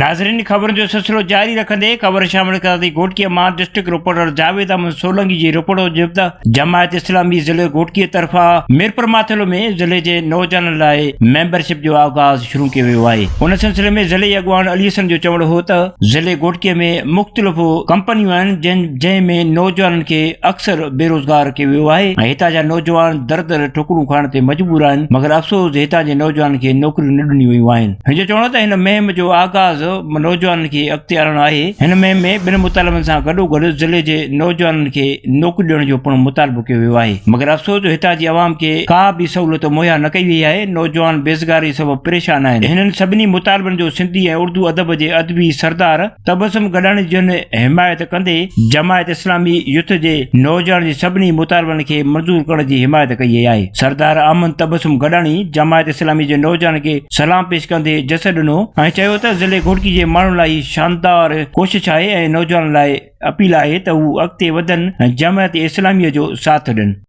ناظرين خبرن جو سلسلو جاري رکندي خبر شامل ڪريان ٿي گهوٽڪي مان ڊسٽرڪٽ رپورٽر جاويد احمد سولنگي جي رپورٽ موجب ته جماعت اسلامي ضلعي گهوٽڪي طرفان ميرپور ماٿيلو ۾ ضلعي جي نوجوانن لاء ميمبرشپ جو آغاز شروع ڪيو ويو آهي ان سلسلي ۾ ضلعي اڳواڻ علي حسن جو چوڻ هو ته ضلعي گهوٽڪي ۾ مختلف ڪمپنيون آهن جن جنهن ۾ نوجوانن کي اڪثر بيروزگار ڪيو ويو آهي ۽ هتان جا نوجوان در در ٺڪرون کائڻ تي مجبور آهن مگر افسوس هتان جي نوجوانن کي نوڪريون نه ڏنيون ويون آهن. هن جو چوڻ هو ته هن مهم جو آغاز نوجوانن کي اڳتي آڻڻ آهي، هن مهم ۾ ٻن مطالبن سان گڏوگڏ ضلعي جي نوجوانن کي نوڪري ڏيڻ جو پڻ مطالبو ڪيو ويو آهي، مگر افسوس جو هتان جي عوام کي ڪا به سهولت مهيا نه ڪئي وئي آهي، نوجوان بيزگاري سبب پريشان آهن، هنن سڀني مطالبن جو سنڌي ۽ اردو ادب جي ادبي سردار تبسم گڏاڻي جن حمايت ڪندي جماعت اسلامي يوٿ جي نوجوانن جي سڀني مطالبن کي منظور ڪرڻ جي حمايت ڪئي آهي. سردار احمد تبسم گڏاڻي جماعت اسلامي جي نوجوانن کي سلام پيش ڪندي جس ڏنو ۽ چيو ته ضلعي گهوٽڪي جي ماڻهن لاء هي شاندار ڪوشش آهي ۽ نوجوانن لاء اپيل آهي ته هو اڳتي وڌن ۽ جماعت اسلامي جو ساٿ ڏين.